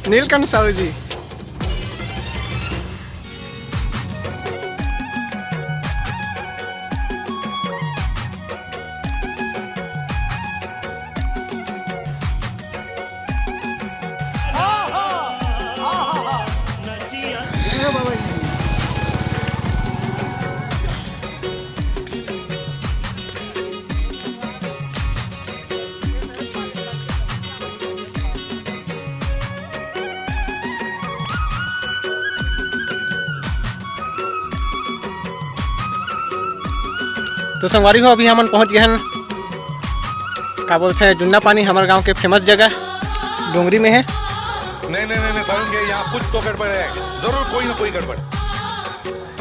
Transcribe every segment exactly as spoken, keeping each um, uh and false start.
नीलकंठ साहू जी। तो संगवारी हो, अभी हमन पहुंच गए हैं, का बोलते हैं, जुन्ना पानी, हमारे गांव के फेमस जगह डोंगरी में है। नहीं, नहीं, नहीं, नहीं, सारुण के यहाँ कुछ तो गड़बड़ है, जरूर कोई ना कोई गड़बड़।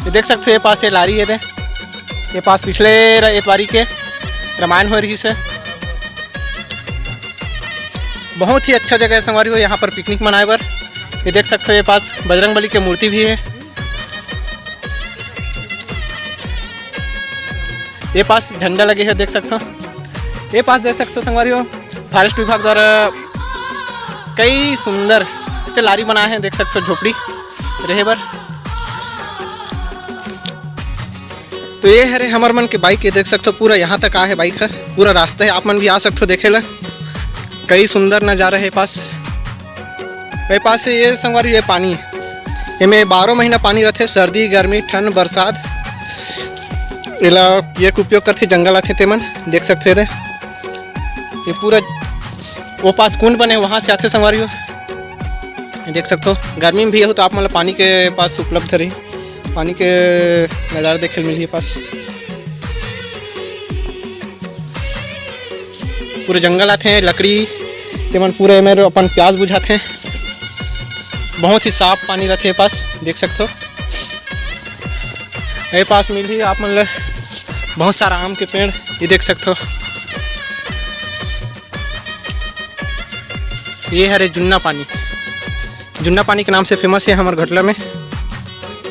ये देख सकते हो, ये पास ये लारी है दे, ये पास पिछले र-, एतवारी के रामायण हो रही से। बहुत ही अच्छा जगह है संगवारी हो, यहाँ पर पिकनिक मनाए बर। ये देख सकते हो, ये पास बजरंग बली के मूर्ति भी है। ये पास झंडा लगे है, देख सकते हो। ये पास देख सकते हो संगवारी हो, फॉरेस्ट विभाग द्वारा कई सुंदर से लारी बनाए हैं, देख सकते हो, झोपड़ी रहे बर। तो ये हरे हमर मन के बाइक, ये देख सकते हो, पूरा यहाँ तक आ है बाइक है, पूरा रास्ता है, आप मन भी आ सकते हो देखे ला। कई सुंदर नज़ारा है पास। ए पास से ये संगवारी, ये पानी, एमे बारह महीना पानी रहथे, सर्दी, गर्मी, ठंड, बरसात। एला ये के उपयोग करथे, जंगल आथे तेमन, देख सकथे एदे। ये पूरा वो पास कुंड बने, वहाँ से आथे संगवारी हो। देख सकथो, गर्मी में भी हो तो आप मन ला पानी के पास उपलब्ध रही, पानी के नज़ारा देखे ल मिलही पास। पूरे जंगल आथे, लकड़ी, तेमन पूरे एमेर अपन प्यास बुझाथे। बहुत ही साफ पानी रथे पास, देख सकथो। ए पास मिलही आप मन ल बहुत सारा आम के पेड़, ये देख सकथो। ये हरे जुन्ना पानी, जुन्ना पानी के नाम से फेमस है हमर घटला में।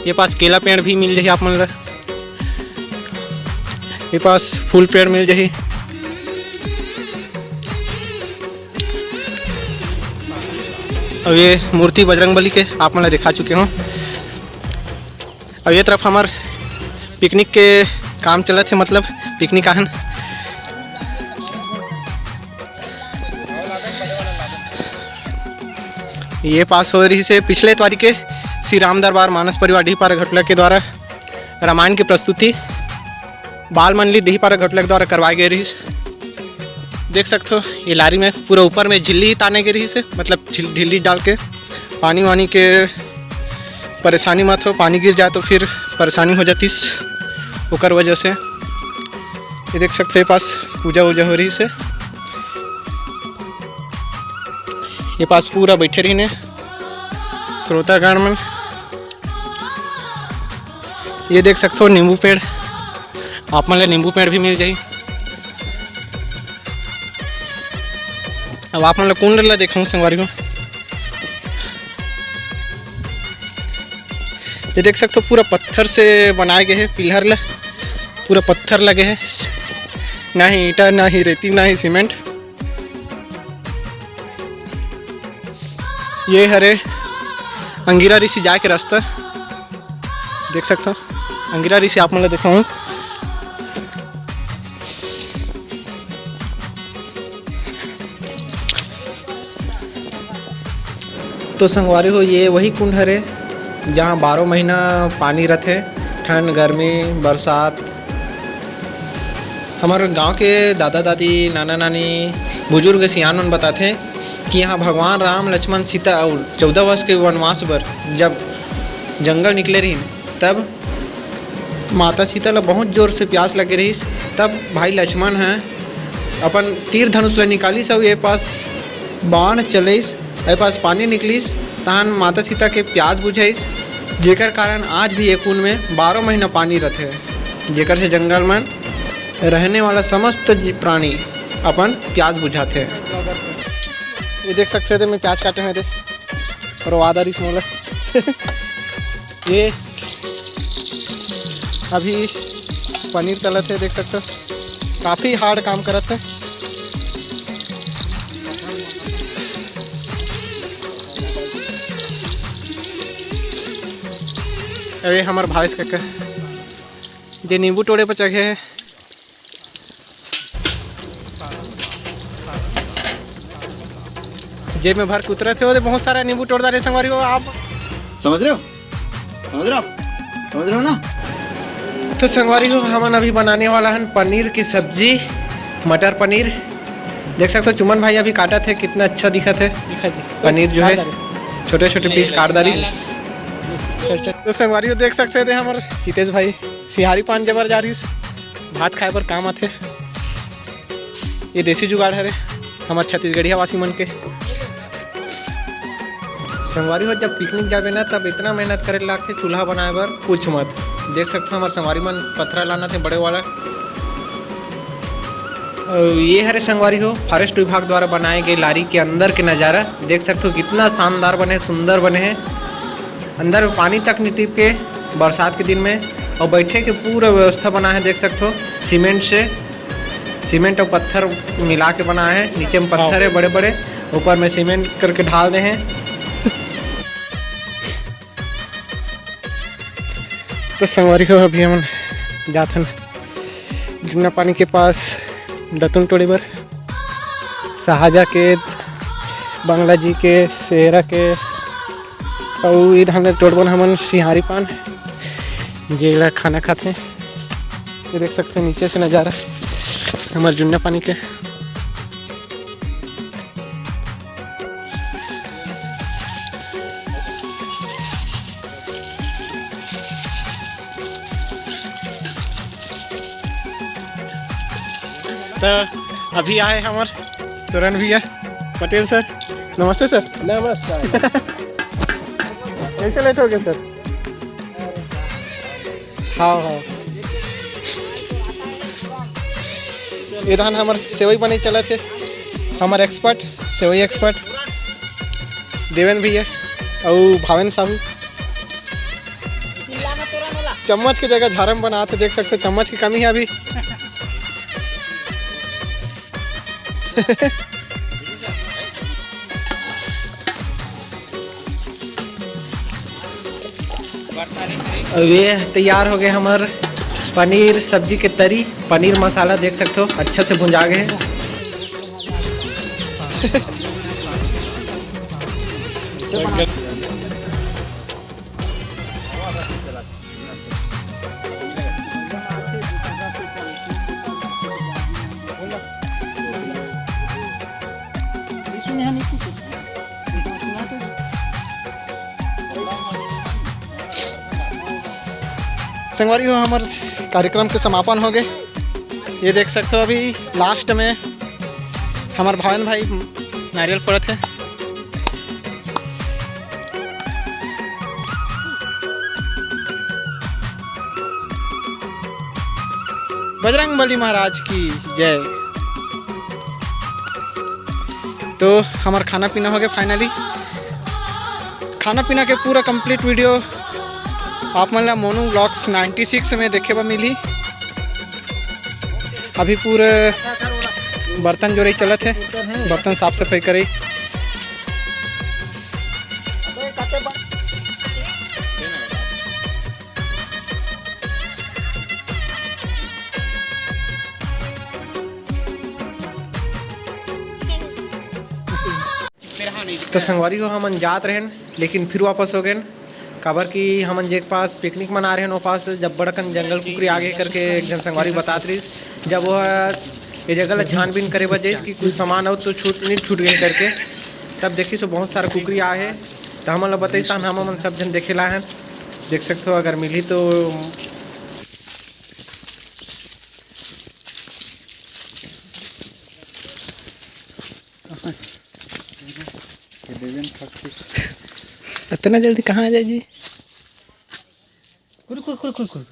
ये पास केला पेड़ भी मिल जाही आप मन ल, ये पास फूल पेड़ मिल जाही। अब ये मूर्ति बजरंग बली के आप मन ल दिखा चुके हों। अब ये तरफ हमर पिकनिक के काम चलत हे, मतलब पिकनिक आहन। ये पास हो रही से पिछले तारीख के श्री राम दरबार मानस परिवार डीहपारा घटला के द्वारा रामायण की प्रस्तुति बाल मंडली डीहपारा घटला के द्वारा करवाए गए रही। देख सकते हो, ये लारी में पूरा ऊपर में झिल्ली ताने गए रही से, मतलब झिल-, झिल्ली डाल के पानी वानी के परेशानी मत हो, पानी गिर जाए तो फिर परेशानी हो जातीस, ओकर वजह से। ये देख सकते हो, ये पास पूजा वूजा हो रही से, ये पास पूरा बैठे रही ने श्रोतागण मन। ये देख सकते हो नींबू पेड़, आप मन ला नींबू पेड़ भी मिल जाही। अब आप मन ला कुंड ला देखाऊं संगवारी हो, ये देख सकते हो पूरा पत्थर से बनाए गए है, पिलर ला पूरा पत्थर लगे है, ना ही ईंटा, ना ही रेती, ना ही सीमेंट। ये हरे अंगिरा ऋषि जाए के रास्ता, देख सकता हूँ। अंगिरा ऋषि आप मन ला दिखाऊँ। तो संगवारी हो, ये वही कुंड हरे, जहाँ बारह महीना पानी रथे, ठंड, गर्मी, बरसात। हमर गांव के दादा दादी, नाना नानी, बुजुर्ग सियान मन बताथे कि यहाँ भगवान राम, लक्ष्मण, सीता अउ चौदह वर्ष के वनवास बर जब जंगल निकले रहिन, तब माता सीता ला बहुत जोर से प्यास लगे रहिस। तब भाई लक्ष्मण ह अपन तीर धनुष ला निकालिस अउ ये पास बाण चलइस, ए पास पानी निकलिस, तहान माता सीता के प्यास बुझाइस, जेकर कारण आज भी ए कुंड में बारह महीना पानी रथे, जेकर से जंगल मन रहने वाला समस्त जी-, प्राणी अपन प्यास बुझाथे। ये देख सकते हो, मैं प्याज काटे हंव, देख, और आदा रिस मोला। ये अभी पनीर तलत हे, देख सकते हो, काफ़ी हार्ड काम करत हे। अरे हमर भावेश काका जे नींबू टोड़े पर चघे हे, जेब में भर के उतरत हे, ओदे बहुत सारा नींबू टोड़ डारे संगवारी हो आप। समझ रहे हो? समझ रहे हो आप? समझ रहे हो ना? तो संगवारी हो, हमन अभी बनाने वाला हन पनीर की सब्जी, मटर पनीर। देख सकते हो चुमन भाई अभी काटत हे, कितना अच्छा दिखत हे। दिखा जी। पनीर जो है काट डारे। छोटे छोटे पीस काट डारी। चल, चल। तो संगवारी हो देख सकते थे हमर हितेश भाई सिहारी पान जबर जा रही, भात खाए बर काम आथे। ये देसी जुगाड़ हरे हमर छत्तीसगढ़िया वासी मन के। संगवारी हो, जब पिकनिक जाबे ना, तब इतना मेहनत करे लागथे चूल्हा बनाए बर, पूछ मत। देख सकते हो हमर संगवारी मन पथरा लानथे बड़े वाला। अउ ये हरे संगवारी हो, फॉरेस्ट विभाग द्वारा बनाए गए लारी के अंदर के नज़ारा। देख सकते हो कितना शानदार बने, सुंदर बने हे। अंदर में पानी तक नहीं टिपके बरसात के दिन में। अउ बैठे के पूरा व्यवस्था बना हे, देख सकते हो सीमेंट से, सीमेंट अउ पत्थर मिला के बना हे। नीचे में पत्थर हे बड़े बड़े, ऊपर में सीमेंट करके ढाल दे हे। तो संगवारी हो, अभी हमन जाथन जुन्ना पानी के पास दतुन टोड़े बर, सहाजा के, बंगला जी के, सेहरा के, अउ इधर टोड़बन हमन सिहारी पान, जेला खाना खाथे। ये देख सकते हैं नीचे से नज़ारा हमर जुन्ना पानी के। तो अभी आए हमर तुरंत भैया पटेल सर। नमस्ते सर। नमस्कार। कैसे लेट हो गए सर? हाँ, हाँ। ये रहन हमर सेवई बने चलत हे, हमर एक्सपर्ट, सेवई एक्सपर्ट देवेन भैया अउ भावेन साहू। चम्मच के जगह झारम बनात हे, देख सकते हो चम्मच की कमी है अभी। अब ये तैयार हो गए हमर पनीर सब्जी के तरी, पनीर मसाला देख सकते हो अच्छा से भुंजा गए। संगवारी हो, हमर कार्यक्रम के समापन हो गए। ये देख सकते हो अभी लास्ट में हमर भावन भाई नारियल फोड़त हे। बजरंग बली महाराज की जय। तो हमार खाना पीना हो गया फाइनली। खाना पीना के पूरा कंप्लीट वीडियो आप मन ला मोनू व्लॉग्स नाइंटी सिक्स में देखे बर मिली। अभी पूरे बर्तन जोरई चलत हे, बर्तन साफ सफाई करई। तो संगवारी हो, हमन जात रहेन, लेकिन फिर वापस हो गएन, काबर कि हमन जेक पास पिकनिक मना रहेन, ओ पास जब बड़कन जंगल कुकरी आगे करके एक झन संगवारी बतात रहिस। जब वो ये जगह ला छानबीन करे बर जाइस कि कुछ सामान अउ तो छूट नहीं छूट गए करके, तब देखिस तो बहुत सारा कुकरी आए हे। तो हमन ला बताइस, तहन हमन सब झन देखे ला हन। देख सकते हो, अगर मिली तो। इतना जल्दी कहाँ आ जाए जी? कुल, कुल, कुल, कुल, कुल।